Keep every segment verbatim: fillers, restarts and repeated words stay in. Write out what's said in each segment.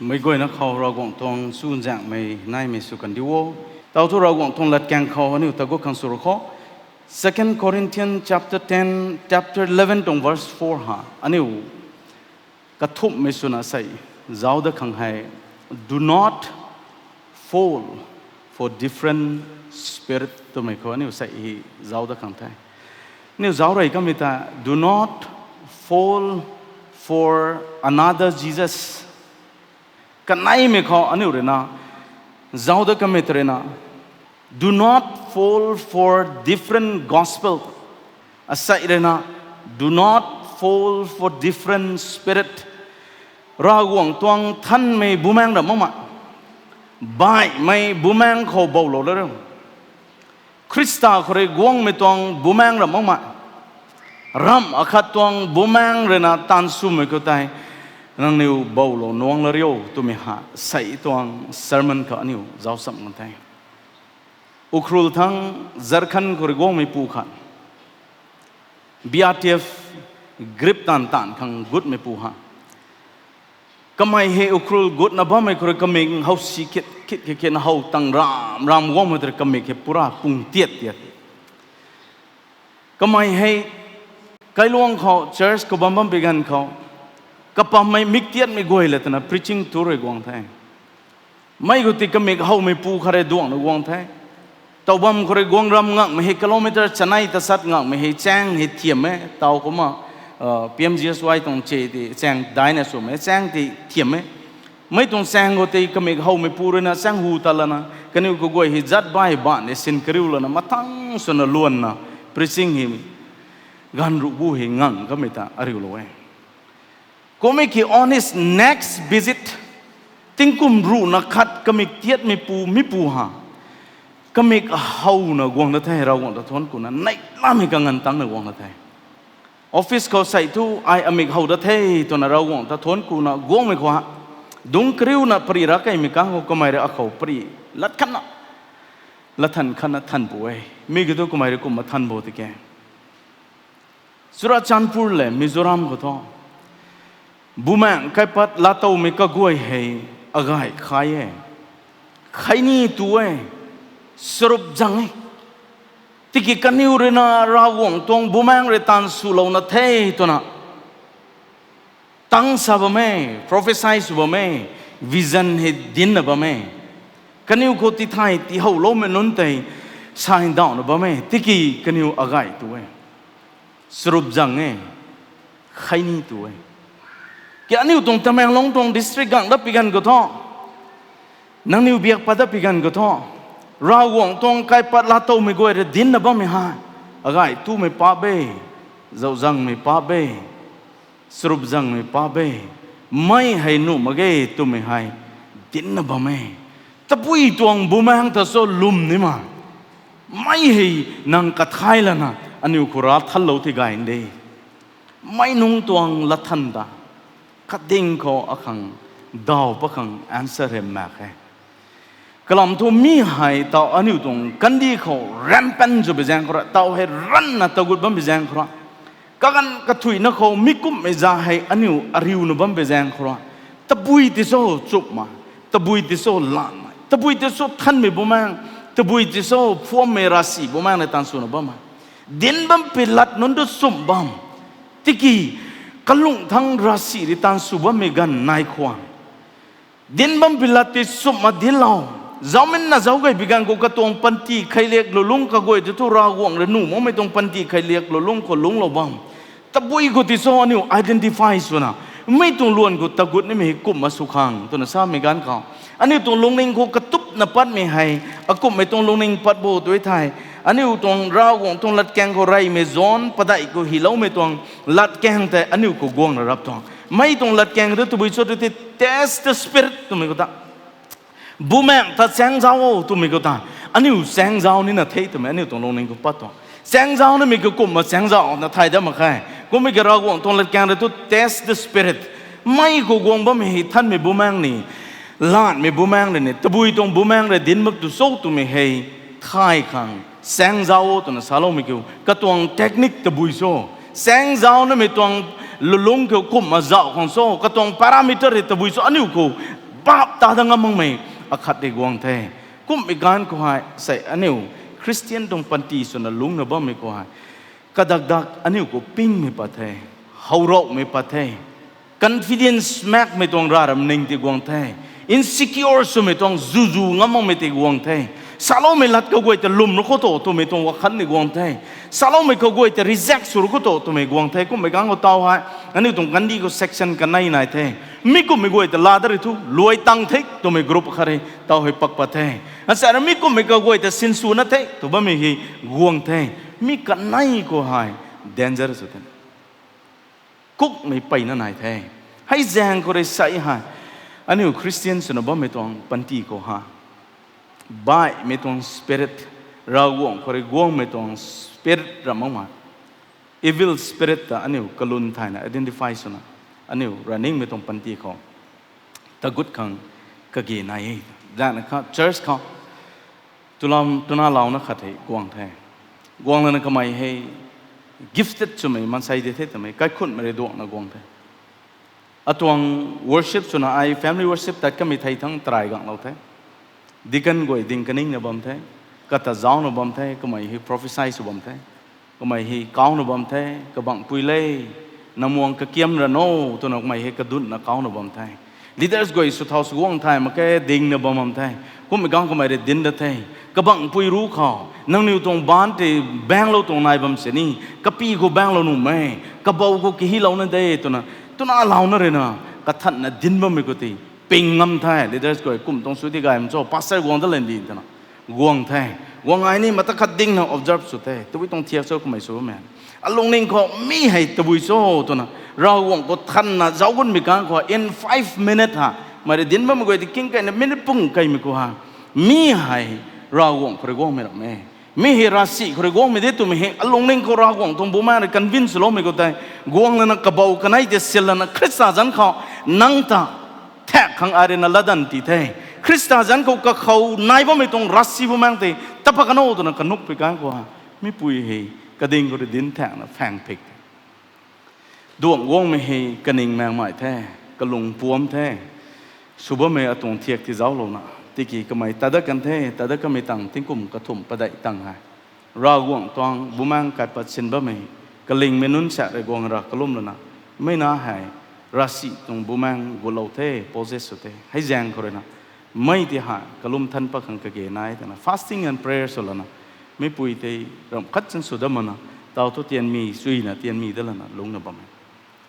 Mei guayna khou Ravguangc tuang chuzaenghmei naimei sw kandiu o. Tau thu Ravguangc tuang latkaeng khou aniu tagut khang sw ru kho. Second Corinthians chapter ten, chapter eleven tuang verse four ha. Aniu kathumhmei swna sei zauc dat khang hei, Do not fall for different spirit twmei khou aniu sei hei zauc dat khang the. Aniu zauc rey kamei ta, Do not fall for another Jesus. Kaneimei khou aniu rui na zauc dat kamei ta rui na, Do not fall for different gospel. Asei rui na, Do not fall for different spirit. Ravguangc tuang thanmei bumaeng ram makmei, baihmei bumaeng khou boulou la ru. Khrista khou rui guangmei tuang bumaeng ram makmei, ramh akhat tuang bumaeng rui na taanv swmei khou tei nangniw boulou nuang la rio twmei ha sei tuang sermon khou aniu zauc cham kan the. Ukhrul thang Jharkhand khou rui guangmeipu khat, B R T F group taanv taanv khang gutmeipu ha. Kamei hei Ukhrul gutna bammei khou rui kamik how si khit khit khit khit how tang ram ram guangmei ta rui kamik hei pura pung tiat tiat. Kamei hei kailuang khou church khou bam bam pi ganv khou, kapammei mik tiatmei guay le twna preaching tour rui guang the. Mei khou ti kamik howmeipu khat rui duangna guang the. Tow bam khou rui guang ram ngakmei hei kilometer chanei tasat ngakmei hei chaeng hei thiam e, tau kumna, P M G S Y tuang che ti chaeng daina swmei chaeng ti thiam e. Mei tuang chaeng khou tei kamik howmeipu rui na chaeng hu ta lana kaniw kaguay hei zat bai ban e sin kariu lana mathang swna luanna preaching hei ganv ruh bu hei ngang kamei ta ariulou e. Kummei ki on his next visit, tingkum ruhna khat kamik tiatmeipu mipu ha, kamik howna guang da the, Ravguangc ta thuanc kuna neihlamei kanganv tangna guang da the. Office khou sei thu ai amik how da the twna Ravguangc ta thuanc kuna guangmei khou ha, dungc kariuna pari ra keymei kang khou kamei rui akhou pari lat khatna, lat than khatna than pu e. Mi kiu thu kamei rui kumna than bo tiki, Churachandpur le Mizoram khou thu bumaengc kaipat laatowmei kaguay hei agay khai e, kheini tu e, sarup zang e. Tiki kaniw rui na Ravguangc tuang bumaengc rui taanv swlouna the twna tang sa bam e, prophecy sw bam e, vision hei dincna bam e. Kaniw khou tithay tihowloumei nunc tei sa ndauhna bam e, tiki kaniw agay tu e, sarup zang e, kheini tu e. Ki aniu tuang Tamenglong tuang district gang dat pi ganv khou thu, nangniw biak pat dat pi ganv khou thu, Ravguangc tuang kaipat laatowmei guay rui dincna bammei hei, agay tumei paap e, zauzangmei paap e, sarup zangmei paap e, mei hei nuh mak ge twmei hei dincna bam e. Tabui tuang bumaengc ta cho lwm ni ma, mei hei nang kathay lana aniu khou rav thanlou ti gay de. Mei nungc tuang latthan ta kading khou akhang daw pakhang answer hei mak khe. Kalam thu mi hei tau aniu tuang kandih khou rampant sw pi zaeng khou ra, tau hei ranna tagut bam pi zaeng khou ra, kaganv kathuicna khou mi kumhmei za hei aniu ariuna bam pi zaeng khou ra, tabui ti cho chumhmei, tabui ti cho lanmei, tabui ti cho thanmei bumaengc, tabui ti cho phuammei ravsic bumaengc rui taanv swna bammei, dinc bam pi lat nunc tu chumh bam. Tiki kalung thang ravsic rui taanv sw bammei ganv nai khwan, dinc bam pi lat ti chumhna dinclou, zauminna zauc gay pi ganv khou katuang panty kheiliak lulungc kaguay tu thu Ravguangc rui nuh makmei tuang panty kheiliak lulungc khou lungclou bam. Tabui khou ti cho aniu identify swna, mei tuang luan khou tagut nimei hei kumhna sw khang twna samei ganv khou, aniu tuang lungning khou katupna patmei hei, akumhmei tuang lungning pat bo tu thei, aniu tuang Ravguangc tuang latkaeng khou reymei John padeih khou hyloumei tuang latkaeng tei aniu khou guangna rap tuang. Mei tuang latkaeng tu tabui cho tu ti, test the spirit twmei khou ta, bumaengc ta chaengzauc o twmei khou ta, aniu chaengzauc nina the twmei aniu tuang lungning khou pat tuang. Chaengzauc nimei khou kumhna chaengzauc na thay dat mak khe. Kummei ki Ravguangc tuang latkaeng rui tu test the spirit. Mei khou guang bammei hei thanmei bumaengc ni, lanmei bumaengc rui ni, tabui tuang bumaengc rui dinc bam tu cho twmei hei thay khang chaengzauc o twna saloumei kiu, katuang technique tabui cho, chaengzauc nimei tuang lulungc khou kumhna zauc khang cho, katuang parameter hei tabui cho, aniu khou Paap ta dat ngam makmei akhat tei guang the. Kumhmei ganv khou hei sei aniu Christian tuang panty swna lungcna bammei khou hei, kadakdak aniu khou pingmei pat the, howraumei pat the, confidence makmei tuang rav ram ning tei guang the, insecure swmei tuang zuzu ngam makmei tei guang the, saloumei lat kaguay ta lwm ru khou to twmei tuang wakhan tei guang the, saloumei kaguay ta reject sw ru khou to twmei guang the. Kumhmei ganv khou taw hei aniu tuang kandih khou section kanei nai the. Mi kumhmei guay ta laa dat rui thu luai tang the twmei group khat rui taw hei pak pat the. Asei ra mi kumhmei kaguay ta sinswna the tw bammei hei guang the. Mi kanei khou hei danger sw the. Kukmei peyna nai the. Hei zaeng khou rui sei hei aniu Christian swna bammei tuang panty khou hei baihmei tuang spirit, Ravguangc khou rui guangmei tuang spirit ram makmei, evil spirit ta aniu kalun thayna identify swna aniu running mei tuang panty khou tagut khang kage nai e. Zana kha church khou tulam twna launa khat hei guang the. Guang lana kamei hei gifted swmei maansei de the twmei kaikhunhmei rui duangna guang the. Atuang worship swna ai family worship tat kamei thei thangc tarai ganglou the. Deacon guay ding kaningna bam the, kata zauna bam the, kamei hei prophecy sw bam the, kamei hei kauna bam the, kabangpui le, namuang kakiam ra no, twna kamei hei kadutna kauna bam the. Leaders guay sw thau sw guang thay mak khe dingna bam bam the. Kumhmei ganv kamei rui dinc dat the. Kabangpui ru khou nangniw tuang baanc tei baenglou tuang nai bam sini, kapy khou baenglou nuhmei, kabou khou kahilouna de twna, twna launa ruina kathanna dinc bammei khou tei ping ngam the. Leaders guay kum tuang sw di gay mak cho, pastor guang dat lan di twna guang the. Guang ai ni mata khat dingna observe sw the, tabui tuang thiak cho kamei sw bammei. Alungning khou mi hei tabui cho twna Ravguangc khou thanna zauc gunmei ganv khou in five minute ha, mei rui dinc bammei guay tei king kaina minute pung kaimei khou ha, mi hei Ravguangc khou rui guangmei ram e, mi hei ravsic khou rui guangmei de twmei hei alungning khou Ravguangc tuang Bumaengh rui convince swloumei khou tei guang lana kabou kanei tei sin lana Khrista zanc khou nang ta thak khang ai ruina latdanv ti the. Khrista zanc khou kakhou nai bammei tuang ravsic Bumaengh tei ta pat kan o twna kanukpui ganv khou ha, mipui hei kading khou rui dinc thakna phaeng phik the. Duangc guangmei hei kaning maengmei the, kalung puam the, sw bammei atuang thiak tei zauclouna tiki kamei tat dat kan the. Tat dat kanmei tang tingkum kathumh padeih tang hei Ravguangc tuang Bumaengh kaipat sin bammei kalingmei nunc sa rui guang ra kalum lana, mei na hei ravsic tuang Bumaengh gutlou the, possess sw the. Hei zaeng khou ruina mei tei hei kalum than pat khang kage nai twna fasting and prayer sw lana, mipui tei ramh khat chan sw dat makna taw thu tianmi suina tianmi dat lana lungcna bam e.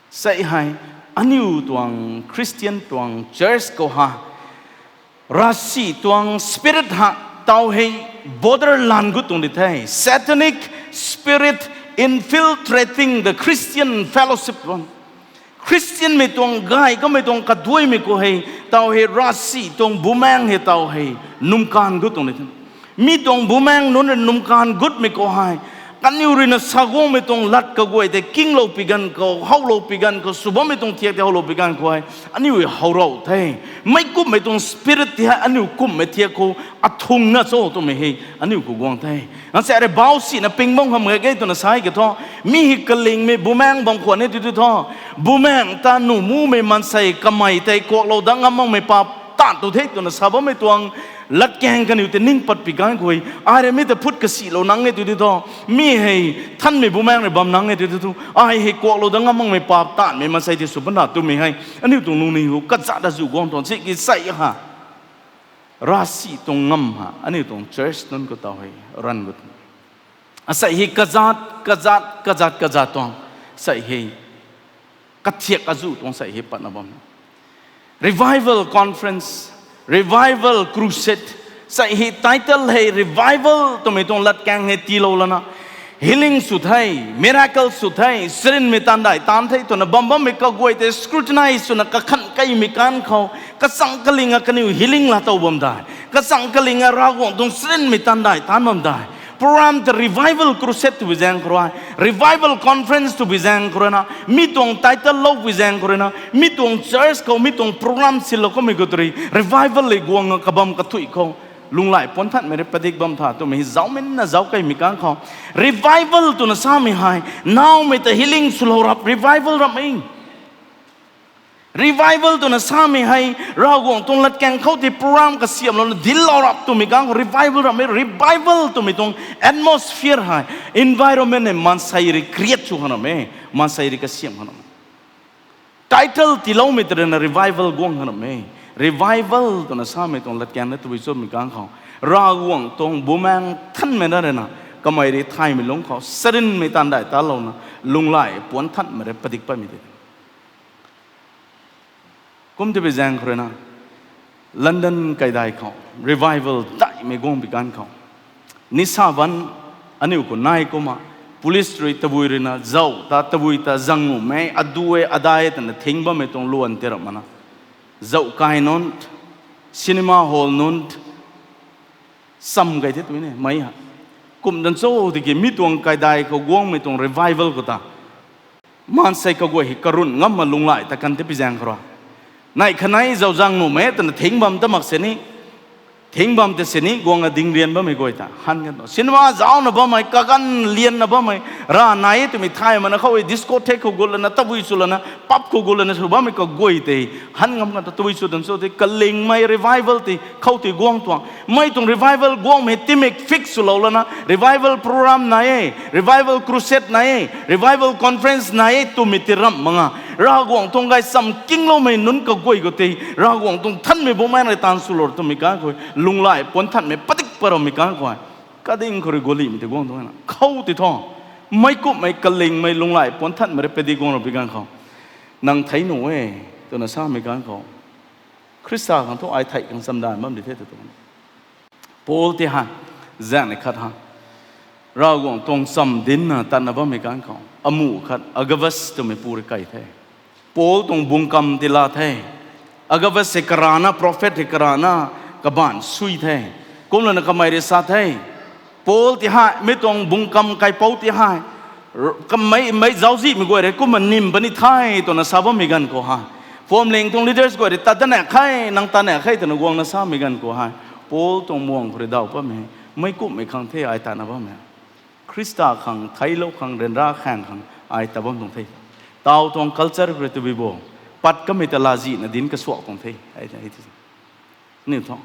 Sei hei aniu tuang Christian tuang church khou ha ravsic tuang spirit ha taw hei border lan gut tuang di the. Satanic spirit infiltrating the Christian fellowship tuang, Christianmei tuang gay kamei tuang kaduaimei khou hei taw hei ravsic tuang Bumaengh hei taw hei num kan gut tuang di the. Mi tuang Bumaengh nunc rui num kan gutmei khou hei kaniw ruina sa guangmei tuang lat kaguay tei kinglou pi ganv khou, howlou pi ganv khou, sw bammei tuang thiak tei howlou pi ganv khou hei aniu how rou the. Mei kumhmei tuang spirit tei hei aniu kumhmei thiak khou athungna cho twmei hei aniu khou guang the. Nang se rui bau sina ping bam kham ge twna sa e ke thu, mi hei kalingmei Bumaengh bam khwan e tu tu thu, Bumaengh ta nuh mumei maansei kamei tei kuaklou dat ngam makmei paap taanv tu the twna sa bammei tuang latkaeng kaniw tei ning pat pi ganv khou, ai rui mi ta phut kasihlou nang e tu tu thu, mi hei Nthanmei Bumaengh rui bam nang e tu tu thu, ai hei kuaklou dat ngam makmei paap taanvmei maansei tei sw bam na twmei hei aniu tuang lungning khou kazat azuh guang tuang si ki sei ha. Ravsic tuang ngam ha aniu tuang church nunc khou taw hei run gut. Asei hei kazat kazat kazat kazat tuang, sei hei kathiak azuh tuang sei hei patna bam. Revival conference, revival crusade, sei hei title hei revival twmei tuang latkaeng hei tiilou lana, healing sw the, miracle sw the, sarinmei taanv dai taanv the twna bam bammei kaguay tei scrutinize swna kakhan keimei kan khou, kachang kaling a kaniw healing laa tow bam dai, kachang kaling a Ravguangc tuang sarinmei taanv dai taanv bam dai. Program ta revival crusade twbi zaeng khou rui, revival conference twbi zaeng khou ruina, mi tuang title loupui zaeng khou ruina, mi tuang church khou mi tuang program silou kamei khou tei revival le guang kabam kathuic khou lunghlaic puan thanmei rui padik bam tha twmei hei zauminna zauc keimei kan khou, revival twna samei hei nowmei ta healing swlou rap revival ram e. Revival twna samei hei, Ravguangc tuang latkaeng khou tei program kasiamhlouna dinclou rap twmei ganv khou revival ramhmei, revival twmei tuang atmosphere hei, environment hei maansei rui create sw khang ramh e, maansei rui kasiamh khang ramh e. Title tiiloumei tei ruina revival guang khang ramh e. Revival twna samei tuang latkaeng na tabui chumei ganv khou, Ravguangc tuang Bumaengh Nthanmei na ruina kamei rui thaymei lungc khou sarinmei taanv dai talouna, lunghlaic puanc nthanmei rui padik patmei tei Kum tei bi zaeng khou ruina, London kaidai khou revival daihmei guang bi ganv khou, nisa van aniu khou nai kumna, police rui tabui ruina zauc ta tabui ta zang nuhmei, adu e, adai e twna thing bammei tuang luan tei ramh mana, zauc kai nunc, cinema hall nunc, cham kei the twmei ne mei ha. Kum dan cho tiki mi tuang kaidai khou guangmei tuang revival khou ta maansei kaguay hei karun ngamna lunghlaic ta kan tei bi zaeng khou rui, neih khanei zauc zang nuhmei twna thing bam ta mak sini, thing bam tei sini guangna ding rian bammei guay ta han kan cinema zaucna bammei, kaganv lianna bammei, ra nai e twmei thay mana khou e discotheque khou gut lana, tabui sw lana, pub khou gut lana sw bammei kaguay tei han ngam kan ta tabui sw dan cho tei kalingmei revival tei khou tei guang tuang. Mei tuang revival guangmei timik fix swlou lana revival program nai e, revival crusade nai e, revival conference nai e twmei tei ramh mak nga. Ravguangc tuang gaychamv kingloumei nunc kaguay khou tei Ravguangc tuang Nthanmei Bumaengh rui taanv swlou twmei ganv khou, lunghlaic puanc nthanmei padik pat rammei ganv khou, kading khou rui gualihmei tei guang tuang na khou tei thu, meic kumhmei kalingmei lunghlaic puanc nthanmei rui padik guang rap bi ganv khou, nang thei nuh e twna samei ganv khou, Khrista khang thu ai thei khang chamdanv bam di the tw tuang. Paul tei hei, zaengnei khat hei, Ravguangc tuang cham dincna tatna bammei ganv khou amuh khat Agabus twmei pu rui kai the. Paul tuang bungkam tei laa the. Agabus hei karana, prophet hei karana, kabaanc sui the. Kumlana kamei rui sa the, Paul tei hei mi tuang bungkam kaipouc tei hei, kamei mei zauczihmei guay rui kumna nim puni the twna sa bammei ganv khou hei, phuamling tuang leaders guay rui tat dat na khe, nang tat na khe twna guangna samei ganv khou hei, Paul tuang muang khou rui daw patmei, meic kumhmei khang the ai tatna bammei, Khrista khang theiclou khang ryanra khaeng khang ai tat bam tuang the. Tau tuang culture khou rui tabui bo, pat kamei ta laazihna dinc kasuak tuang the. Ni thu,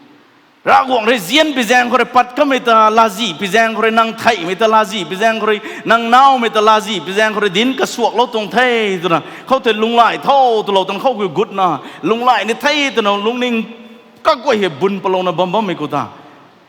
Ravguangc rui nzian pi zaeng khou rui, pat kamei ta laazih pi zaeng khou rui, nang theihmei ta laazih pi zaeng khou rui, nang naumei ta laazih pi zaeng khou rui dinc kasuaklou tuang the twna khou tei lunghlaic tho twlou tan khou khou gutna, lunghlaic ni the twna lungning kaguay hei bun palouna bam bammei khou ta,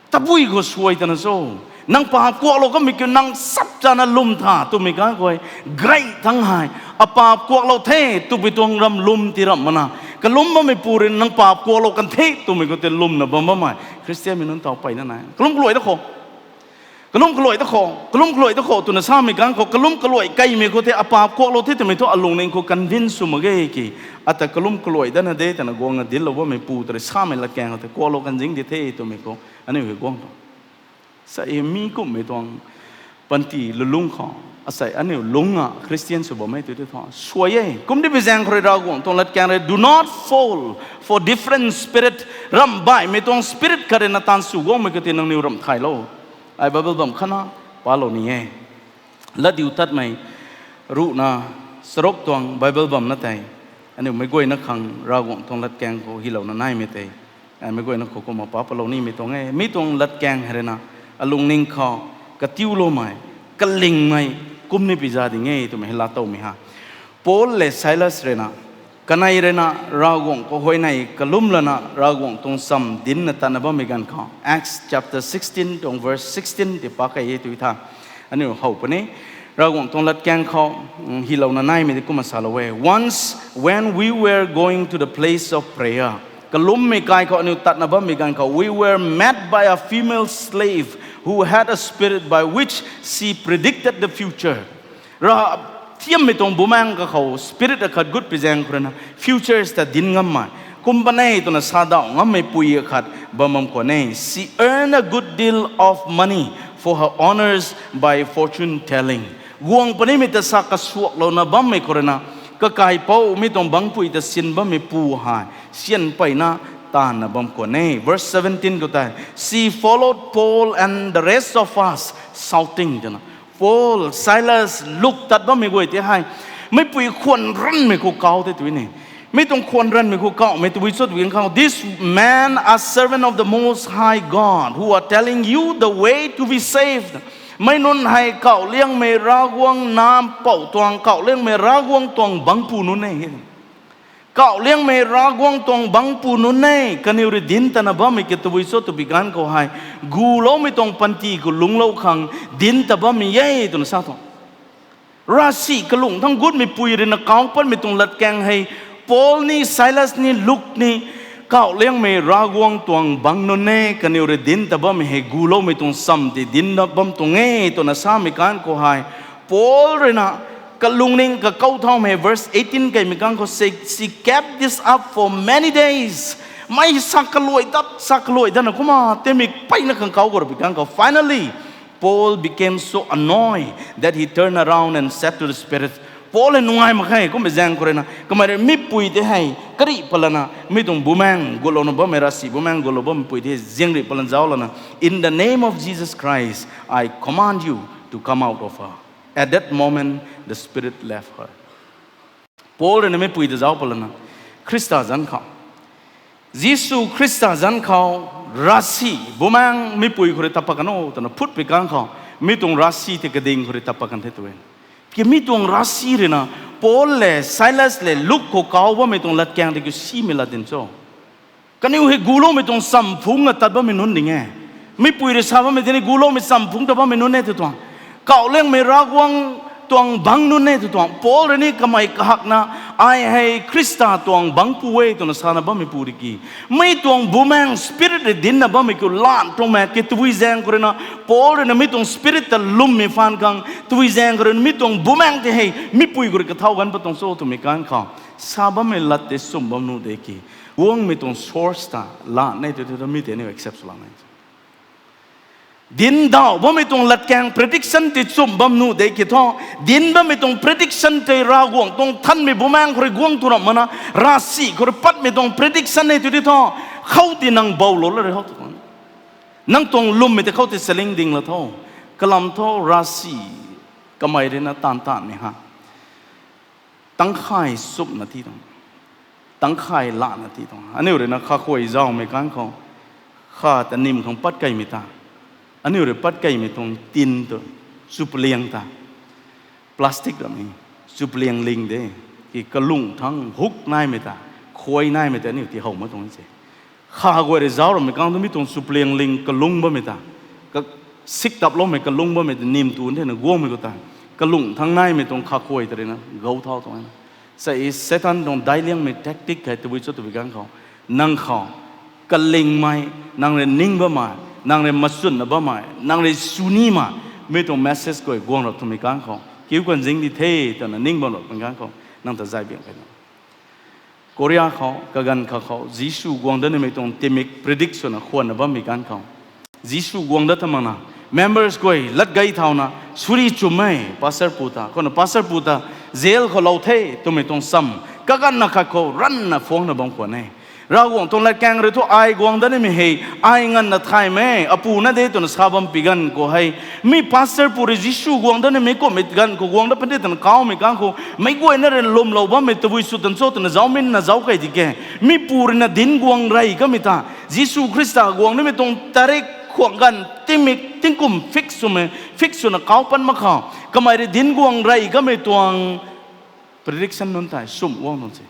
tabui khou suai tana cho, nang paap kuaklou kamei kiu nang sap chana lwm tha twmei ganv khou, gay thangc hei, apaap kuaklou the twpui tuang ram lwm ti ramh mana, kalum bammei pu rui nang paap kuaklou kan the twmei khou tei lwmna bam bammei Khristianmei nunc taw peyna nai. Kalum kaluai ta khou, kalum kaluai ta khou, kalum kaluai ta khou twna samei ganv khou, kalum kaluai kaimei khou tei apaap kuaklou the twmei thu alungning khou convince sw mak ge ki, ata kalum kaluai datna de twna guangna dinclou bammei pu ta rui samei latkaeng khou tei kuaklou kan zing di the twmei khou aniu hei guang tuang. Sa e mi kumhmei tuang panty lulungc khou, asei aniu lungc a Khristian sw bammei tu tei thu suai e. Kum di bi zaeng khou rui Ravguangc tuang latkaeng rui, do not fall for different spirit. Ramh baihmei tuang spirit khat rui na taanv sw guangmei khou tei nangniw ramh thaylou. Ai Bible bam khatna palou ni e. Latdiutatmei ruhna charuk tuang Bible bam na tei, aniu meic guayna khang Ravguangc tuang latkaeng khou hylouna naimei tei, ai meic guayna khou kumna pa palou nimei tuang e. Mi tuang latkaeng hei rui na alungning khou katiuloumei, kalingmei, kum ni pi za ding e twmei hei laatowmei ha. Paul le Silas rui na, kanei rui na Ravguangc khou huayney kalum lana Ravguangc tuang cham dincna tatna bammei ganv khou, Acts chapter sixteen tuang verse sixteen tei pa kei e tu tha. Aniu how puni, Ravguangc tuang latkaeng khou, mm, hylouna naimei tei kumna salou e. Once, when we were going to the place of prayer, kalummei kai khou aniu tatna bammei ganv khou, we were met by a female slave who had a spirit by which she predicted the future. Ra thiammei tuang bumaengc kakhou spirit akhat gut pi zaeng khou rui na futures ta dinc ngammei, kum banei twna sa daw ngammei pui akhat bam bam khwan e. She earned a good deal of money for her owners by fortune telling. Guang punimei ta sa kasuaklouna bammei khou rui na, kakaipouc mi tuang bangcpui ta sin bammei pu hei sian peyna taanvna bam khwan e. Verse seventeen khou tei, she followed Paul and the rest of us, shouting, twna. Paul, Silas, luk tat bammei guay tei hei, meicpui khwan ranmei khou kau the tw ni. Mi tuang khwan ranmei khou kauhmei tabui cho twmei ganv khou, this man, a servant of the Most High God, who are telling you the way to be saved. Mei nunc hei kauhliangmei Ravguangc nampouh tuang, kauhliangmei Ravguangc tuang bangcpu nunc e. Kauhliangmei Ravguangc tuang bangcpu nunc e, kaniw rui dinc tana bammei ki tabui cho twmei ganv khou hei, guloumei tuang panty khou lungclou khang dinc ta bammei e twna sa tuang. Ravsic kalung thangc gutmeipui rui na kauc patmei tuang latkaeng hei, Paul ni, Silas ni, Luk ni, kauhliangmei Ravguangc tuang bangc nunc e, kaniw rui dinc ta bammei hei guloumei tuang cham tei dinc bam tuang e twna samei ganv khou hei, Paul rui na kalungning kakou thaumei verse eighteen kaimei ganv khou, she, she kept this up for many days. Mei sa kaluai dat, sa kaluai datna kumna timik peyna khang kauc gay pui ganv khou, finally, Paul became so annoyed that he turned around and said to the spirit, Paul hei nungai mak khe, kummei zaeng khou rui na, kamei rui mipui tei hei karih patlana, mi tuang bumaengc gutlouna bammei, ravsic bumaengc gutlou bammeipui tei hei ziangrih patlana zauc lana, In the name of Jesus Christ, I command you to come out of her. At that moment, the spirit left her. Paul rui na mipui ta zauc patlana, Khrista zanc khou, Jisu Khrista zanc khou, ravsic bumaengc mipui khou rui tat pat kan o twna phutpui ganv khou, mi tuang ravsic tei kading khou rui tat pat kan the twe. Ki mi tuang ravsic rui na, Paul le, Silas le, Luk khou kauc bammei tuang latkaeng tei kiu simei lat din cho. Kaniw hei guloumei tuang chamv phungc na tat bammei nunc ding e. Mipui rui sa bammei tei ni guloumei chamv phungc tat bammei nunc e tw tuang. Kauhliangmei Ravguangc tuang bangc nunc e tw tuang. Paul rui ni kamei kahakna, Ai hei Khrista tuang bangcpu e twna sana bammeipu rui ki, mi tuang bumaengc spirit rui dincna bammei kiu lan tuang mak ki tabui zaeng khou rui na, Paul rui na mi tuang spirit ta lwmmei phaan khang tabui zaeng khou rui na mi tuang bumaengc tei hei mipui khou rui kathau ganv pat tuang cho twmei ganv khou, sa bammei lat tei chumh bam nuh de ki, guangmei tuang source ta lan e tw tei thu mi tei aniu accept sw lak e. Dincdauh bammei tuang latkaeng prediction tei chumh bam nuh de ki thu, dinc bammei tuang prediction tei Ravguangc tuang nthanmei bumaengc khou rui guang tu ramh mana, ravsic khou rui patmei tuang prediction e tw tei thu, khou tei nang boulou la rui how tu khang, nang tuang lwmmei tei khou tei chaling ding la tho. Kalam thu ravsic kamei rui na taanv taanvmei ha, tangkhay chumhna ti tuang, tangkhay lana ti tuang. Aniu rui na kha khuay zaumei ganv khou, kha ta nim khang pat keymei ta, aniu rui pat keymei tuang tin tu, chupaliang ta, plastic ramei, chupaliang ling de, ki kalung thangc huk naimei ta, khuay naimei ta aniu tihow mak tuang se. Kha guay rui zauc ramei ganv tu mi tuang chupaliang ling kalung bammei ta, ka, sik taploumei kalung bammei ta nim tu thena guangmei khou ta, kalung thangc naimei tuang kha khuay ta rui na gou thau tuang na. Sa e Satan tuang daicliangmei tactic hei tabui cho twpui ganv khou, nang khou kalingmei, nang rui ning bammei, nang rui machunna bammei, nang rui sw nimei, mi tuang message guay guang rap twmei ganv khou, kiu kan zing di the twna ning bam rapmei ganv khou, nang ta zay biang khe na. Korea khou, kaganv kha khou, Jisu guang dat nimei tuang tingmik predict swna khwanna bammei ganv khou, Jisu guang dat ta makna, members guay lat gay thauna, suri chumei, pastor pu ta, khouna pastor pu ta, jail khou lou the twmei tuang cham, kaganvna khat khou ranvna phuangna bam khwan e. Ravguangc tuang latkaeng rui thu ai guang dat nimei hei, ai nganvna thaymei, apu na de twna sa bam pi ganv khou hei, mi pastor pu rui Jisu guang dat nimei kumhmei ganv khou guang dat pandi twna kaumei ganv khou, meic guayna rui lwmlou bammei tabui sw tan cho twna zauminna zauc key di ke. Mi pu rui na dinc guang rey kamei ta, Jisu Khrista guang nimei tuang tarik khwang ganv tingmik tingkum fix swmei, fix swna kau pat mak khou, kamei rui dinc guang rey kamei tuang prediction nunc tei sumh guang nunc se.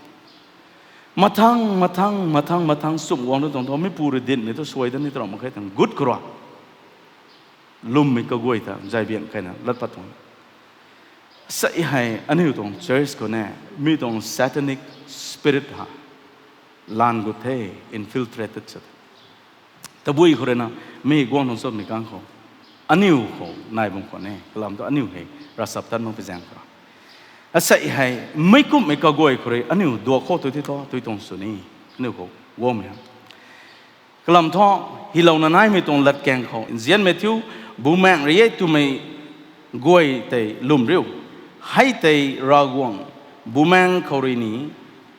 Mathang, mathang, mathang, mathang sumh guang nunc tuang thu, mi pu rui dincmei thu suai dat ni tw ra mak khe tang gut khou rui lwmmei kaguay ta zay biang keyna lat pat tuang. Sa hei aniu tuang church khou ne, mi tuang satanic spirit ha lan gut the, infiltrated sa the. Tabui khou rui na, mi guang nung chotmei ganv khou, aniu khou nai bam khwan e, kalam thu aniu hei ravchaptat mak pi zaeng khou rui. Asei hei, meic kumhmei kaguay khou rui aniu duak khou tui tei thu, tui tuang sw ni, aniu khou guangmei ha. Kalam thu, hylouna naimei tuang latkaeng khou nzianmei thiu, Bumaengh rui e twmei guay tei lwm riu. Hei tei Ravguangc Bumaengh khou rui ni,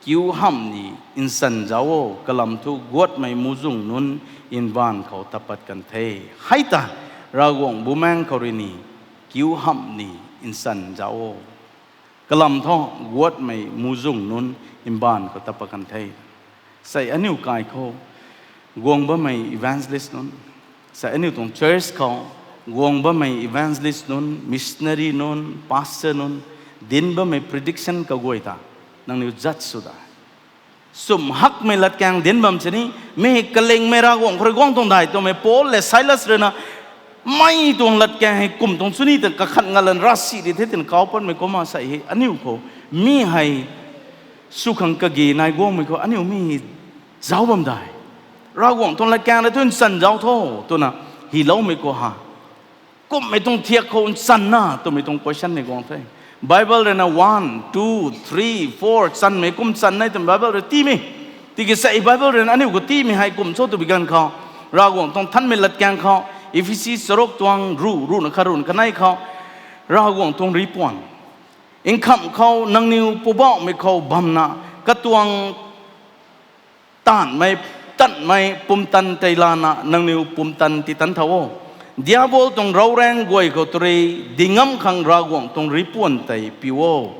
kiu hamh ni nsan zauc o, kalam thu guatmei muhzwng nunc mbaanv khou tat pat kan the. Hei ta, Ravguangc Bumaengh khou rui ni, kiu hamh ni nsan zauc o. Kalam thu, guatmei muhzwng nunc mbaanv khou tat pat kan the. Sei aniu kai khou guang bammei evangelist nunc, sei aniu tuang church khou guang bammei evangelist nunc, missionary nunc, pastor nunc, dinc bammei prediction kaguay ta nangniw judge sw da. Sumh hakmei latkaeng dinc bam sini, mi kalingmei Ravguangc khou rui guang tuang dai twmei Paul le Silas rui na, mei tuang latkaeng hei kum tuang chuni ta kakhat ngatlan ravsic di the twna kau patmei kumna sei hei aniu khou, mi hei sw khang kage nai guangmei khou aniu mi hei zauc bam dai. Ravguangc tuang latkaeng rui thu nchan zauc tho twna hyloumei khou ha, kumhmei tuang thiak khou nchanna twmei tuang question ni guang the. Bible rui na one, two, three, four chanmei kum chan nai twmei Bible rui tiimei. Tiki sei Bible rui na aniu khou tiimei hei kum cho twbi ganv khou, Ravguangc tuang thanmei latkaeng khou, Ephesi charuk tuang ruh, ruhna khat ruhna kanei khou, Ravguangc tuang ripuan, nkham khou nangniw Poubauhmei khou bamna, katuang taanvmei, tanmei pumtan tei lana nangniw pumtan titan thau o. Diabol tuang ravraeng guay khou tu rui ding ngam khang Ravguangc tuang ripuan tei piu o.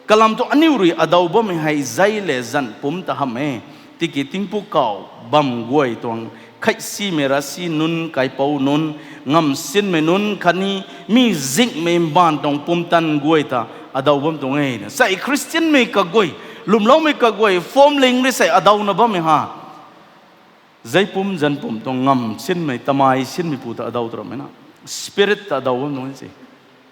Kalam thu aniu rui adaw bammei hei zei le zanc pumc ta hamh e. Tiki tingpuk kau bam guay tuang kheihsimei ravsic nunc, kaipouc nunc, ngamsinmei nunc khatni mi zingmei mbaanv tuang pumtan guay ta adaw bam tuang e. Sei Khristianmei kaguay, lwmloumei kaguay, phwamling rui sei adawna bammei ha, zei pumc zanc pumc tuang ngamsinmei, tamei sinmei pu ta adaw tu rammei na, spirit ta adaw bam tuang e se.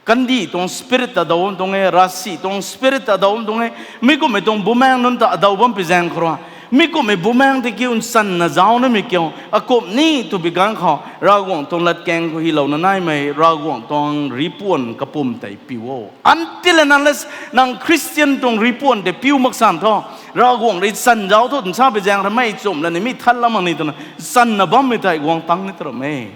Kandih tuang spirit ta adaw bam tuang e, ravsic tuang spirit ta adaw bam tuang e. Mi kumhmei tuang bumaengc nunc ta adaw bam pi zaeng khou rui, mi kumhmei bumaengc tei kiu nchanna zauc namei kiu, akumh ni twbi ganv khou Ravguangc tuang latkaeng khou hylouna naimei Ravguangc tuang ripuan kapumc tei piu o. Until and unless nang Khristian tuang ripuan tei piu mak san thu, Ravguangc rui chan zauc tho twna sa pi zaeng rui mei chumh lani mi than lam mak ni twna channa bammei tei guang tang ni tu rammei.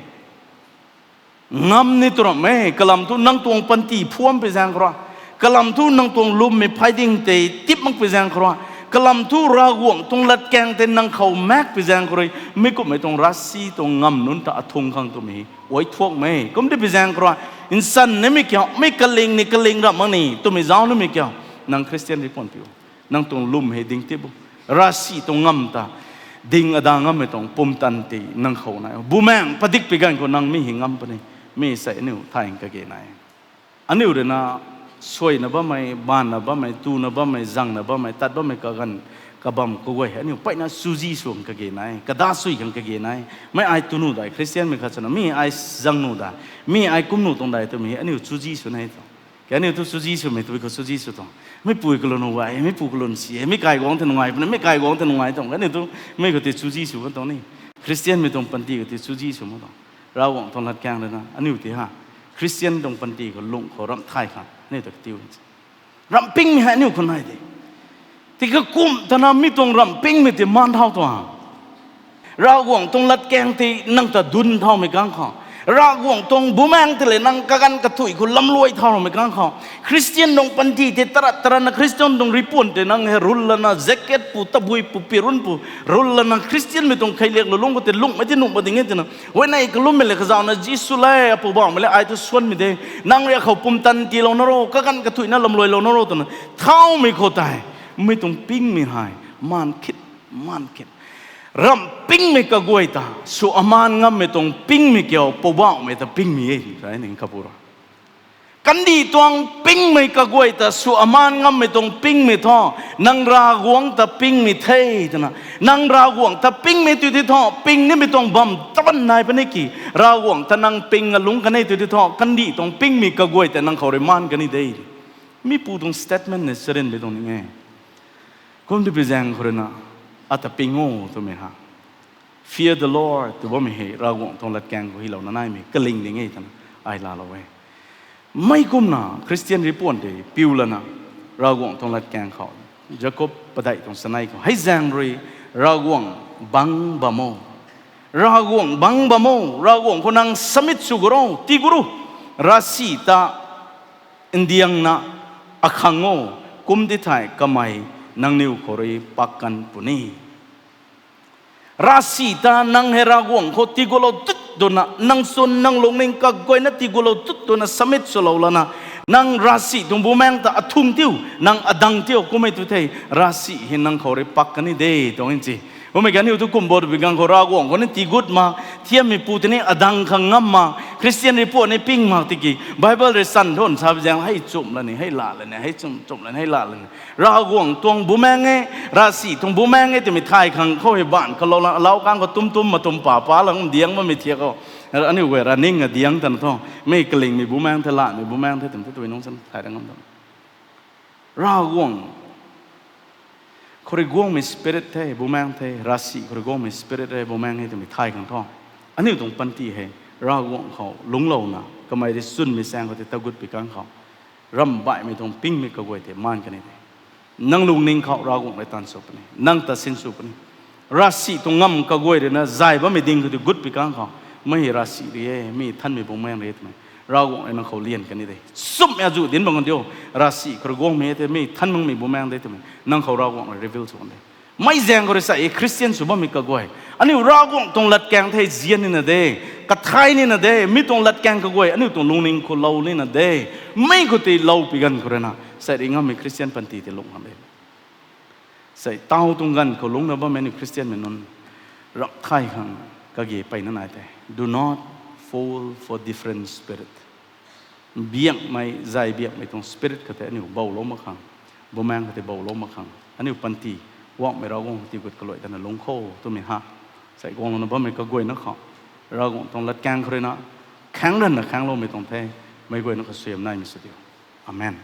Ngam ni tu rammei, kalam thu nang tuang panty phuam pi zaeng khou rui, kalam thu nang tuang lwmmei phayding tei tip mak pi zaeng khou rui, kalam thu Ravguangc tuang latkaeng tei nang khou maek pi zaeng khou rui, mi kumhmei tuang ravsic tuang ngamv nunc ta athung khang twmei uai thuakmei. Kum di pi zaeng khou rui, nchan nimei kiu, mi kaling ni kaling ram mak ni twmei zauc nimei kiu, nang Khristian ripuan piu. Nang tuang lwm hei ding tip o. Ravsic tuang ngamv ta ding ada ngammei tuang pumtan tei nang khou nai o. Bumaengc padik pi ganv khou nang mi hei ngam puni. Mi sei aniu thay kage nai. Aniu rui na suaina bammei, baanvna bammei, tuna bammei, zangna bammei, tat bammei kaganv kabam kaguay hei aniu mpeyna chuzi sw khang kage nai, kada sui khang kage nai. Mi ai tu nuh dai, Khristianmei khat swna mi ai zang nuh dai, mi ai kum nuh tuang dai twmei hei aniu chuzi sw nai tu. Kaniw thu chuzi swmei tw khou chuzi sw tuang. Meipui kalun gay, meipu kalun si e, meic kai guangc tei nungai puni, meic kai guangc tei nungai tuang. Kaniw thu mei khou tei chuzi sw kan tuang ni. Khristianmei tuang panty khou tei chuzi sw mak tuang. Ravguangc tuang latkaeng rui na aniu tei ha, Khristian tuang panty khou lungh khou ramh thay khang aniu ta katiu. Ramh pingmei hei aniu khou nai de. Tiki kum tana mi tuang ramh pingmei tei maan thau tuang. Ravguangc tuang latkaeng tei nang ta dun thaumei kang khou, Ravguangc tuang bumaengc tei le nang kaganv kathuic khou lamluai thau ramei kang khou, Khristian tuang panty tei tarat taratna Khristian tuang ripuan tei nang hei rul lana, jacket pu, tabui pu, pirun pu rul lana, Khristianmei tuang kheiliak lulungc khou tei lunghmei tei nuh mak ding e twna, huayney kalummei le kazauhna Jisu le, Apu Bauhmei le, ai thu suanmei de, nang rui akhou pumtan tiilou na ro, kaganv kathuicna lamluailou na ro twna thaumei khou tei, mi tuang pingmei hei maan khit, maan khit. Ramh pingmei kaguay ta sw amaan ngammei tuang pingmei kiu, Poubauhmei ta pingmei e, sa ning kapu ra. Kandih tuang pingmei kaguay ta sw amaan ngammei tuang pingmei thu, nang Ravguangc ta pingmei the twna, nang Ravguangc ta pingmei tu tei thu, ping nimei tuang bam taban nai puni ki, Ravguangc ta nang ping alungc kan e tu tei thu, kandih tuang pingmei kaguay ta nang khou rui maan kan e de. Mipu tuang statement ni charynmei tuang ning e. Kum di pi zaeng khou rui na, ata ping o twmei ha, Fear the Lord tw bammei hei Ravguangc tuang latkaeng khou hylouna naimei kaling ding e twna ai laalou e. Mei kumna Khristian ripuan tei piu lana, Ravguangc tuang latkaeng khou, Jakob padeih tuang chanei khou, hei zaeng rui Ravguangc bangc bam o. Ravguangc bangc bam o, Ravguangc khou nang submit sw gu ro, tii gu ro. Ravsic ta ndiangna akhang o, kum di thei kamei nangniw khou rui pak kan puni. Ravsic ta nang hei Ravguangc khou tii gulou tut twna, nang chwn nang lungning kaguayna tii gulou tut twna submit swlou lana, Nang ravsic tuang bumaengc ta athung tiu, nang adang tiu kummei tu the, ravsic hei nang khou rui pak kan ni de tuang e. Kummei kan aniu tu kum bo twpui ganv khou Ravguangc khou ni tii gut mak, thiammeipu tei ni adang khang ngam mak, Christian rui puat ni ping mak tiki Bible rui san thun sa zaeng hei chumh la ni, hei la la ni, hei chumh chumh la ni, hei la la ni. Ravguangc tuang bumaengc e, ravsic tuang bumaengc e twmei thay khang khou hei baanc kalou la, alau kang khou tum tum ma tum pa pa lang diang bammei thiak khou, aniu guay ra ning a diang tan thu, mei kalingmei bumaengc the, lanmei bumaengc the twmei the tui nung san thay ra ngam tan. Ravguangc khou rui guangmei spirit the, bumaengc the, ravsic khou rui guangmei spirit e, bumaengc e twmei thay khang thu, aniu tuang panty hei Ravguangc khou lungclouna kamei rui chwnmei saeng khou tei tagut pui kang khou, ramh baihmei tuang pingmei kaguay tei maan kan ni de. Nang lungning khou Ravguangc rui tan sw puni, nang ta sin sw puni. Ravsic tuang ngam kaguay rui na zay bammei ding khou tei gut pui kang khou, mei ravsic rui e, mi thanmei bumaengc rui e twmei Ravguangc rui nang khou lian kan ni de. Chumh ya zu dinc bam kan diu, ravsic khou rui guangmei e the, mi than makmei bumaengc de twmei nang khou Ravguangc rui reveal sw kan de. Mei zaeng khou rui sa e Christian sw bammei kaguay, aniu Ravguangc tuang latkaeng the zian nina de, kathay nina de, mi tuang latkaeng kaguay aniu tuang lungning khou lou nina de. Mei khou tei lou pui ganv khou rui na sei ri ngammei Christian panty tei lung khang de. Sei tau tuang ganv khou lungcna bammei aniu Christianmei nunc, ramh thay khang kage peyna nai the. Do not fall for different spirit. Biakmei, zay biakmei tuang spirit khou tei aniu boulou mak khang, bumaengc khou tei boulou mak khang, aniu panty guangmei Ravguangc khou tii gut kaluai tana lungc kho twmei ha. Sei guanglouna bammei kaguayna khou, Ravguangc tuang latkaeng khou rui na khaeng ranna khaengloumei tuang the, meic guayna khou suaihiam naimei sw diu. Amen.